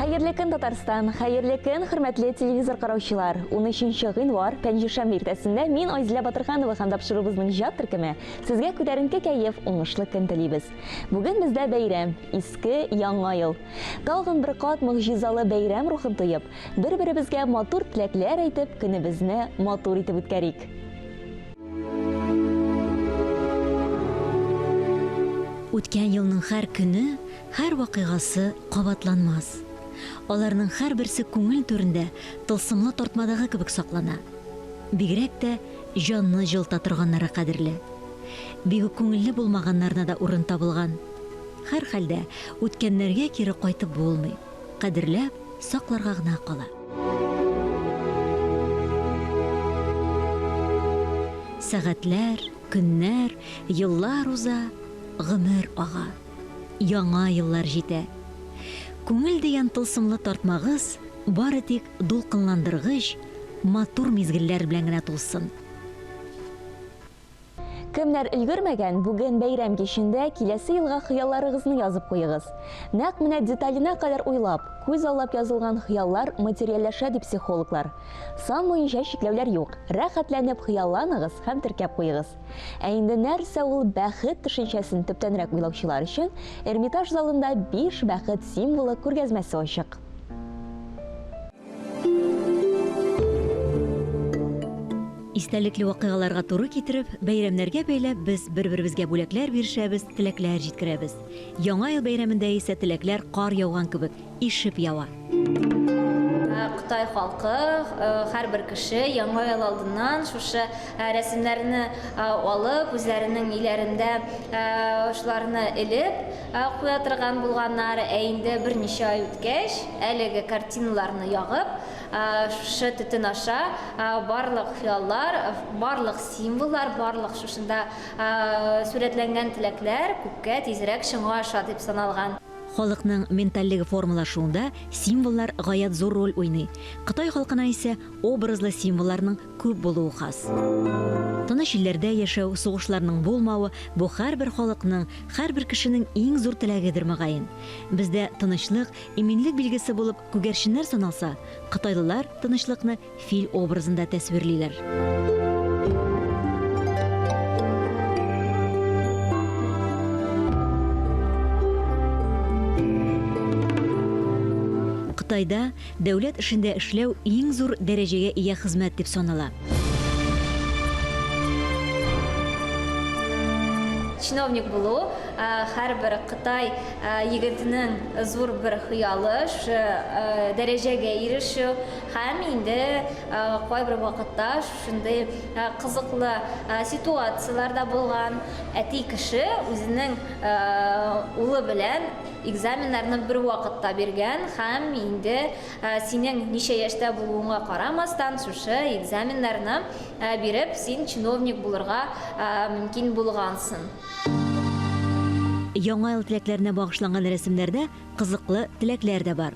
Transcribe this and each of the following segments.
Хәерле көн, Татарстан! Хәерле көн, хөрмәтле телевизор караучылар! 13 гыйнвар, пәнҗешәмбе иртәсендә мин Айзилә Батырханова һәм тапшыруыбызның иҗат төркеме сезгә күтәренке кәеф, уңышлы көн телибез. Бүген бездә бәйрәм, иске Яңа ел. Тагын бер кат могҗизалы бәйрәм рухын тоеп, бер-беребезгә матур теләкләр әйтеп, көнебезне матур итеп үткәрик. Үткән елның һәр көне, һәр вакыйгасы кабатланмас. Аларның һәрберсе күңел түрендә тылсымлы тартмадагы кебек саклана. Бигрәк тә җанны җылыта торганнары кадерле. Бик үк күңелле булмаганнарына да урын табылган. Һәрхәлдә, үткәннәргә кире кайтып булмый. Кадерләп сакларга гына кала. Сәгатьләр, көннәр, еллар уза, гомер ага. Яңа еллар җитә. Күңел дигән тылсымлы тартмагыз бары тик дулкынландыргыч, матур мизгелләр белән генә тулсын. Кемнәр өлгермәгән, бүген бәйрәм кичендә киләсе елга хыялларыгызны язып куегыз. Нәкъ менә деталенә кадәр уйлап, күз аллап язылган хыяллар материальләшә ди психологлар. Сан буенча чикләүләр юк, рәхәтләнеп хыялланыгыз һәм теркәп куегыз. Ә инде нәрсә ул бәхет төшенчәсен төптәнрәк уйлаучылар өчен Эрмитаж залында Биш бәхет символы күргәзмәсе ачык. Истәлекле вакыйгаларга туры китереп, бәйрәмнәргә бәйләп без бер-беребезгә бүләкләр бирешәбез, теләкләр җиткерәбез. Яңа ел бәйрәмендә исә теләкләр кар яуган кебек, ишеп ява. Кытай халкы, һәрбер кеше Яңа ел алдыннан шушы рәсемнәрне алып, үзләренең өйләрендә шуларны элеп куя торган булганнар. Ә инде берничә ай үткәч, әлеге картиналарны ягып, Шушы төтен аша барлык хыяллар, барлык символлар, барлык шушында сурәтләнгән теләкләр күпкә тизрәк чынга аша дип саналган. Халыкның ментальлеге формалашуында символлар гаять зур роль уйный. Кытай халкына исә образлы символларның күп булуы хас. Тыныч илләрдә яшәү, сугышларның булмавы, бу һәрбер халыкның, һәрбер кешенең иң зур теләгедер, мөгаен. Бездә тынычлык, иминлек билгесе булып Күгәрченнәр саналса, кытайлылар тынычлыкны фил образында тәсвирлиләр. Кытайда дәүләт эшендә эшләү иң зур дәрәҗәгә ия хезмәт дип санала. Чиновник булу һәрбер кытай Егетнең зур бер хыялы, шушы дәрәҗәгә ирешү һәм инде кайбер вакытта шушындый кызыклы ситуацияләр дә булган. Әти кеше үзенең улы белән экзаменнарны бер вакытта биргән һәм инде синең ничә яшьтә булуыңа карамастан, шушы экзаменнарны биреп, син чиновник булырга мөмкин булгансың. Яңа ел теләкләренә багышланган рәсемнәрдә кызыклы теләкләр дә бар.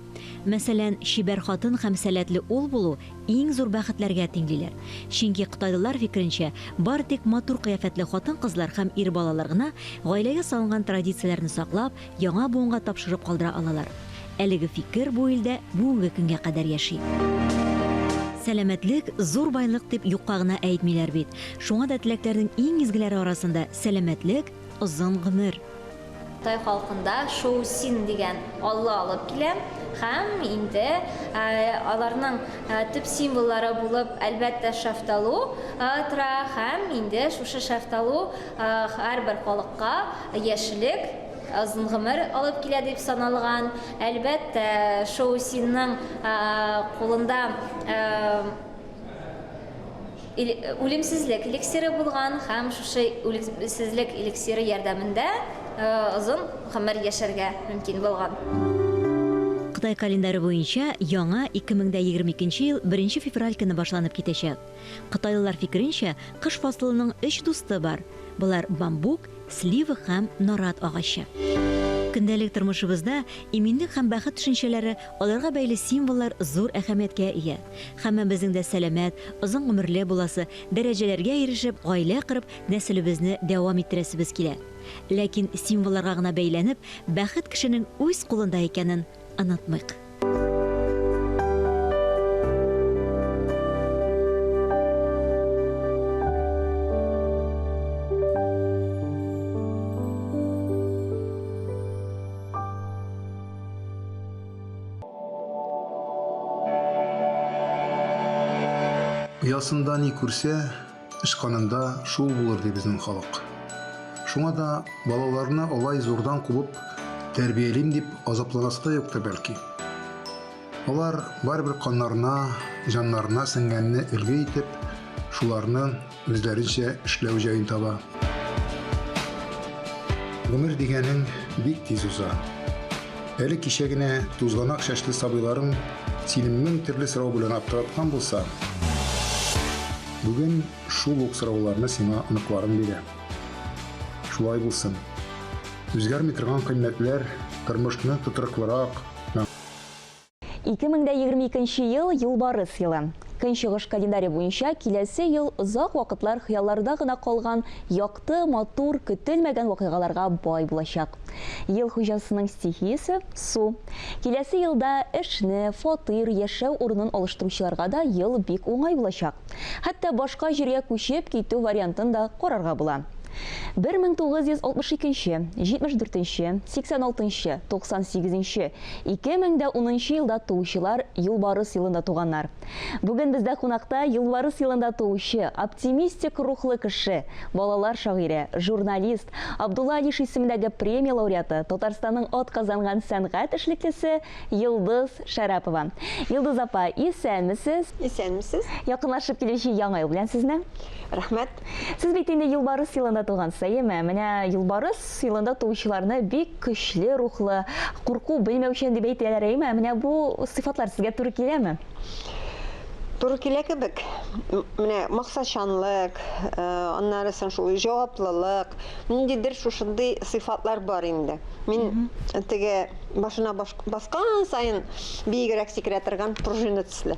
Мәсәлән, чибәр хатын һәм сәләтле ул булу иң зур бәхетләргә тиңлиләр. Чөнки кытайлылар фикеренчә, бары тик матур кыяфәтле хатын-кызлар һәм ир балалар гына гаиләгә салынган традицияләрне саклап, яңа буынга тапшырып калдыра алалар. Әлеге фикер бу илдә бүгенге көнгә кадәр яши. Сәламәтлек, зур байлык дип юкка гына әйтмиләр бит. Шуңа да теләкләрнең иң изгеләре арасында, сәламәтлек, озын гомер. Кытай халкында Шоу-син дигән алла алып килә һәм инде аларның төп символлары булып, әлбәттә, шәфталу тора һәм инде шушы шәфталу һәрбер халыкка яшьлек, озын гомер алып килә дип саналган. Әлбәттә, Шоу-синның кулында Үлемсезлек эликсиры булган һәм шушы үлемсезлек эликсиры ярдәмендә озын гомер яшәргә мөмкин булган. Кытай календаре буенча яңа 2022 нче ел беренче февраль көне башланып китәчәк. Кытайлылар фикеренчә, кыш фасылының өч дусты бар. Болар, бамбук, слива һәм нарат агачы. Көндәлек тормышыбызда иминлек һәм бәхет төшенчәләре, аларга бәйле символлар зур әһәмияткә ия. Һәммәбезнең дә сәламәт, озын гомерле буласы, дәрәҗәләргә ирешеп, гаилә корып, нәселебезне дәвам иттерәсебез килә. Ләкин символларга гына бәйләнеп, бәхет кешенең үз кулында икәнен онытмыйк. Оясында ни күрсә, очканында шул булыр, ди безнең халык. Шуңа да балаларны алай зурдан кубып тәрбиялим дип азапланасы да юктыр бәлки. Алар барыбер каннарына, җаннарына сеңгәнне өлге итеп, шуларны үзләренчә эшләү җаен таба. Гомер дигәнең бик тиз уза. Әле кичә генә тузганак чәчле сабыйларың сине мең төрле сорау белән аптыраткан булса, бүген шул ук сорауларны сиңа оныкларың бирә. Шулай булсын. Үзгәрми торган кыйммәтләр тормышны тотрыклырак, 2022 ел, Юлбарыс елы. Көнчыгыш календаре буенча киләсе ел озак вакытлар хыялларда гына калган якты, матур, көтелмәгән вакыйгаларга бай булачак. Ел хуҗасының стихиясе, су. Киләсе елда эшне, фатир, яшәү урынын алыштыручыларга да ел бик уңай булачак. Хәтта башка җиргә күчеп китү вариантын да карарга була. 1962 нче, 74 нче, 86 нчы, 98 нче, 2010 нчы елда туучылар Юлбарыс елында туганнар. Бүген бездә кунакта Юлбарыс елында туучы, оптимистик рухлы кеше, балалар шагыйре, журналист, Абдулла Алиш исемендәге премия лауреаты, Татарстанның атказанган сәнгать эшлеклесе Йолдыз Шәрәпова. Йолдыз апа, исәнмесез! Исәнмесез! Якынлашып килүче Яңа ел белән сезне! Рәхмәт! Сез бит инде Юлбарыс елында тугансыз, әйеме? Менә Юлбарыс елында туучыларны бик көчле рухлы, курку белмәүчән дип әйтәләр, әйеме? Менә бу сыйфатлар сезгә туры киләме? Туры килә кебек. Менә максатчанлык, э, аннары соң шул җаваплылык, ниндидер шушындый сыйфатлар бар инде. Мин теге башына баскан саен биегрәк сикерә торган пружина төсле.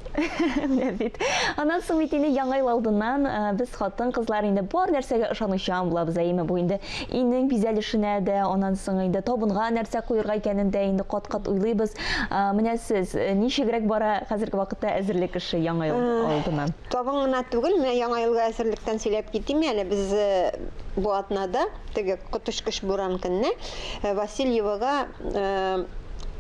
Менә бит. Аннан соң бит инде Яңа ел алдыннан э, без хатын-кызлар инде бар нәрсәгә ышанучан булабыз, әйеме? Бу инде өйнең бизәлешенә дә, аннан соң инде табынга нәрсә куерга икәнен дә инде кат-кат уйлыйбыз. Э, менә сез э, ничегрәк бара хәзерге вакытта әзерлек эше Яңа ел алдыннан? Табын гына түгел, менә Яңа елга әзерлектән сөйләп китим әле. Без бу атнада теге коточкыч буран көнне Васильевога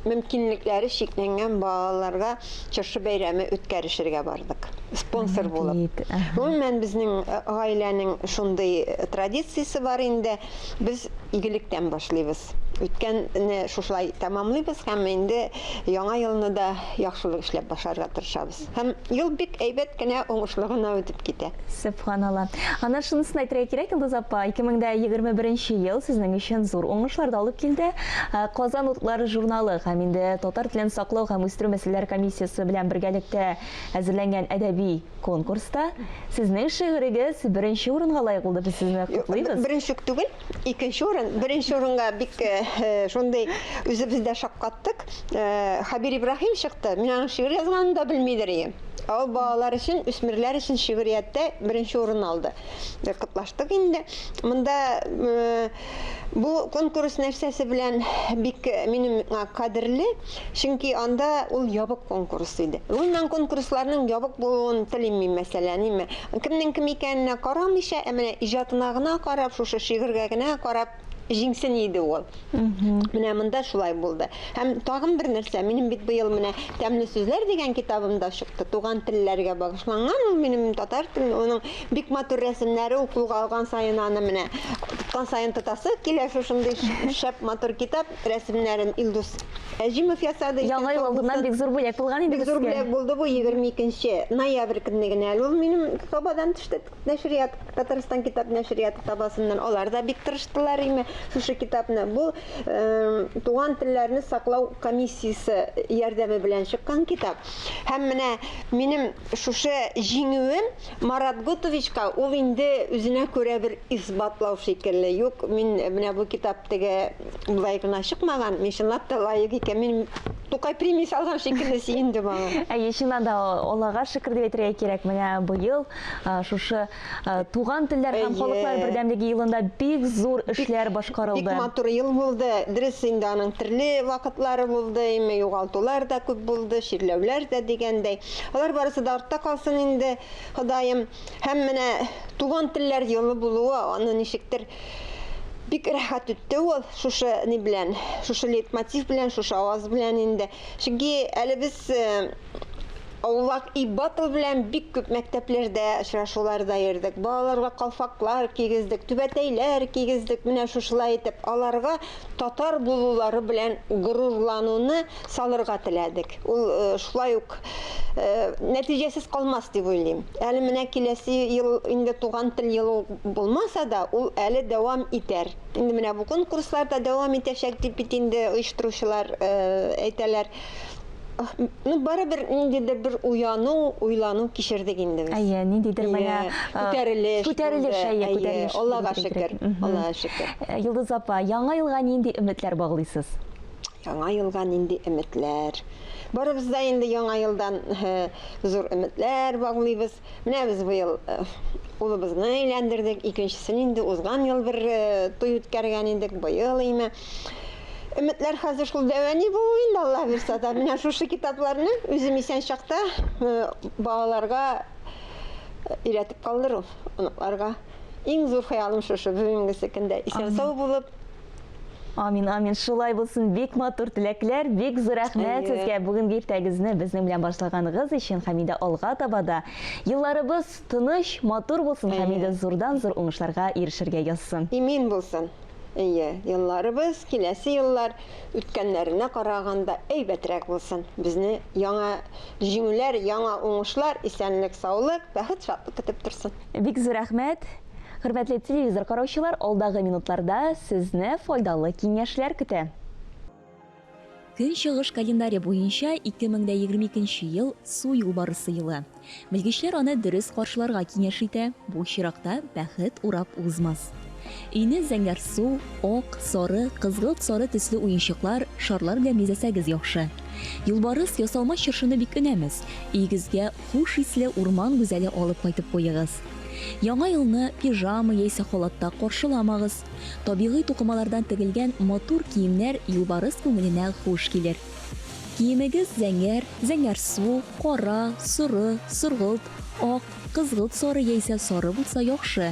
мөмкинлекләре чикләнгән балаларга чыршы бәйрәме үткәрешергә бардык. Спонсор булып. Гомумән, безнең гаиләнең шундый традициясе бар инде. Без игелектән башлыйбыз. Үткәнне шушылай тәмамлыйбыз һәм инде яңа елны да яхшылык эшләп башларга тырышабыз. Һәм ел бик әйбәт кенә, уңышлы гына үтеп китә. Сөбханалла. Ана шунысын әйтергә кирәк, Йолдыз апа, 2021 ел сезнең өчен зур уңышлар да алып килде. Казан утлары журналы һәм инде татар телен саклау һәм үстерү мәсьәләләре комиссиясе белән бергәлектә әзерләнгән әдәби конкурста сезнең шигырегез беренче урынга лаек булды. Без сезне котлыйбыз. Беренче үк түгел, икенче урын. Беренче урынга бик шундый үзебез дә шаккаттык. Хәбир Ибраһим чыкты. Мин аның шигырь язганын да белмидер идем. Ә ул балалар өчен, үсмерләр өчен шигърияттә беренче урын алды. Котлаштык инде. Монда бу конкурс нәрсәсе белән бик минем кадерле, чөнки анда ул ябык конкурс иде. Гомумән конкурсларның ябык булуын телим мин, мәсәлән, име. Кемнең кем икәненә карамыйча, ә менә иҗатына гына карап, шушы шигырьгә генә карап җиңсен иде ул. Менә монда шулай булды. Һәм тагын бер нәрсә, минем бит быел менә Тәмле сүзләр дигән китабым да чыкты. Туган телләргә багышланган ул минем татар теле, оның бик матур рәсемнәре, ул кулга алган саен аны менә тоткан саен тотасы килә шушындый шәп матур китап, рәсемнәрен Илдус Әҗимов ясады. Яңа ел алдыннан бик зур бүләк булган инде Бик зур бүләк булды бу 22 ноябрь көнне генә әле ул минем табадан төште. Нәшрият, Татарстан китап нәшрияты табасыннан алар да бик тырыштылар име шушы китапны. Бу туган телләрне саклау комиссиясе ярдәме белән чыккан китап. Һәм менә минем шушы җиңүем Марат Готовичка ул инде үзенә күрә бер исбатлау шикелле. Юк, мин менә бу китап теге болай гына чыкмаган, мин чынлап та лаек икән. Мин Тукай премиясе алган шикелле сөендем аңа. Әйе, чыннан да Аллага шөкер дип әйтергә кирәк. Менә быел шушы туган телләр һәм халыклар бердәмлеге елында бик зур эшләр башкарылды. Бик матур ел булды. Дөрес инде аның төрле вакытлары булды, име югалтулар да күп булды, чирләүләр дә дигәндәй. Алар барысы да артта калсын инде, Ходаем. Һәм менә туган телләр елы булуы аны ничектер бик рәхәт үтте ул шушы ни белән, шушы лейтмотив белән, шушы аваз белән инде. Чөнки әле без Аулак и батл белән бик күп мәктәпләрдә очрашуларда йөрдек. Балаларга калфаклар кигездек, түбәтәйләр кигездек. Менә шушылай итеп аларга татар булулары белән горурлануны салырга теләдек. Ул э, шулай ук э, нәтиҗәсез калмас дип уйлыйм. Әле менә киләсе ел инде туган тел елы булмаса да, ул әле дәвам итәр. Инде менә бу конкурслар да дәвам итәчәк дип бит инде оештыручылар э, әйтәләр. Ну, барыбер ниндидер бер уяну, уйлану кичердек инде без. Әйе, ниндидер менә күтәрелеш. Күтәрелеш, әйе, күтәрелеш. Аллага шөкер. Аллага шөкер. Э, Йолдыз апа, яңа елга нинди өметләр баглыйсыз? Яңа елга нинди өметләр? Барыбыз да инде яңа елдан э, зур өметләр баглыйбыз. Менә без быел э, улыбызны өйләндердек, икенчесен инде узган ел бер туй үткәргән идек, быел име. Өметләр хәзер шул дәвәни булу инде Алла бирсә дә. Менә шушы китапларны үзем исән чакта э, балаларга э, өйрәтеп калдыру, оныкларга. Иң зур хыялым шушы бүгенгесе көндә исән-сау булып. Амин, амин. Шулай булсын. Бик матур теләкләр, бик зур рәхмәт сезгә бүгенге иртәгезне безнең белән башлаганыгыз өчен һәм инде алга таба да елларыбыз тыныч, матур булсын һәм инде зурдан-зур уңышларга ирешергә язсын. Имин булсын. Әйе, елларыбыз, киләсе еллар үткәннәренә караганда әйбәтрәк булсын. Безне яңа җиңүләр, яңа уңышлар, исәнлек-саулык, бәхет-шатлык көтеп торсын. Бик зур рәхмәт. Хөрмәтле телевизор караучылар, алдагы минутларда сезне файдалы киңәшләр көтә. Көнчыгыш календаре буенча 2022 ел су юлбарысы елы. Белгечләр аны дөрес каршыларга киңәш итә, бу очракта бәхет урап узмас. Өйне зәңгәрсу, ак, сары, кызгылт сары төсле уенчыклар, шарлар белән бизәсәгез яхшы. Юлбарыс ясалма чыршыны бик өнәмәс, өегезгә хуш исле урман гүзәле алып кайтып куегыз. Яңа елны пижама яисә халатта каршыламагыз. Табигый тукымалардан тегелгән матур киемнәр юлбарыс күңеленә хуш килер. Киемегез зәңгәр, зәңгәрсу, кара, соры, соргылт, ак, кызгылт сары яисә сары булса яхшы.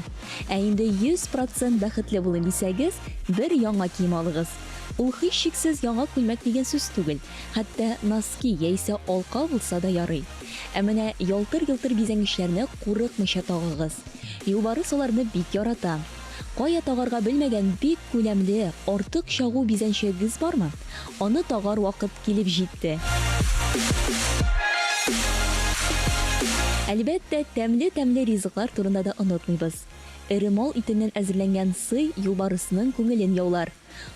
Ә инде 100 процент бәхетле булыйм дисәгез, бер яңа кием алыгыз. Ул һичшиксез яңа күлмәк дигән сүз түгел, хәтта носки яисә алка булса да ярый. Ә менә ялтыр-йолтыр бизәнгечләрне курыкмыйча тагыгыз. Юлбарыс аларны бик ярата. Кая тагарга белмәгән бик күләмле, артык чагу бизәнчегегез бармы? Аны тагар вакыт килеп җитте. Әлбәттә, тәмле-тәмле ризыклар турында да онытмыйбыз. Эре мал итеннән әзерләнгән сый юлбарысның күңелен яулар.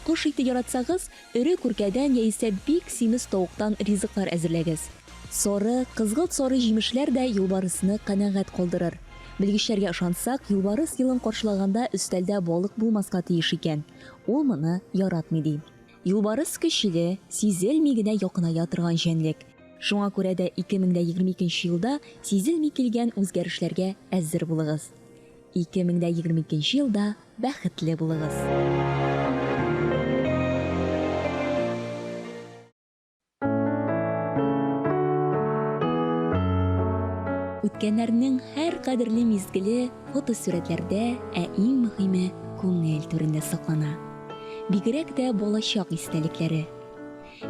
Кош ите яратсагыз, Эре күркәдән яисә бик симез тавыктан ризыклар әзерләгез. Сары, кызгылт сары җимешләр дә юлбарысны канәгать калдырыр. Белгечләргә ышансак, юлбарыс елын каршылаганда өстәлдә балык булмаска тиеш икән. Ул моны яратмый, ди. Юлбарыс көчле, сизелми генә якыная торган җәнлек. Шуңа күрә дә 2022 елда сизелми килгән үзгәрешләргә әзер булыгыз. 2022 елда бәхетле булыгыз! Үткәннәрнең һәр кадерле мизгеле фотосурәтләрдә, ә иң мөһиме күңел түрендә саклана. Бигрәк тә балачак истәлекләре.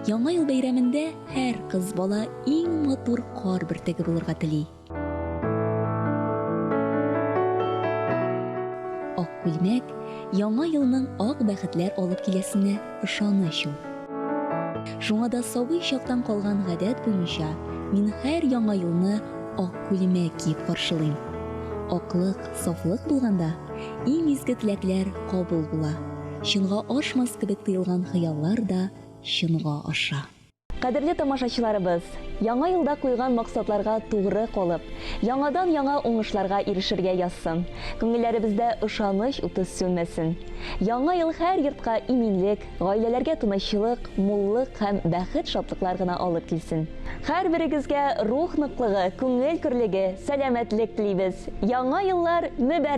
Яңа ел бәйрәмендә һәр кыз бала иң матур кар бөртеге булырга тели. Ак күлмәк яңа елның ак бәхетләр алып киләсенә ышаныч ул. Шуңа да сабый чактан калган гадәт буенча мин һәр яңа елны ак күлмәк киеп каршылыйм. Аклык, сафлык булганда, иң изге теләкләр кабул була. Чынга ашмас кебек тоелган хыяллар да чынга аша. Кадерле тамашачыларыбыз, яңа елда куйган максатларга тугры калып, яңадан-яңа уңышларга ирешергә язсын. Күңелләребездә ышаныч уты сүнмәсен. Яңа ел һәр йортка иминлек, гаиләләргә тынычлык, муллык һәм бәхет-шатлыклар гына алып килсен. Һәрберегезгә рух ныклыгы, күңел көрлеге, сәламәтлек телибез. Яңа еллар мөбарәк!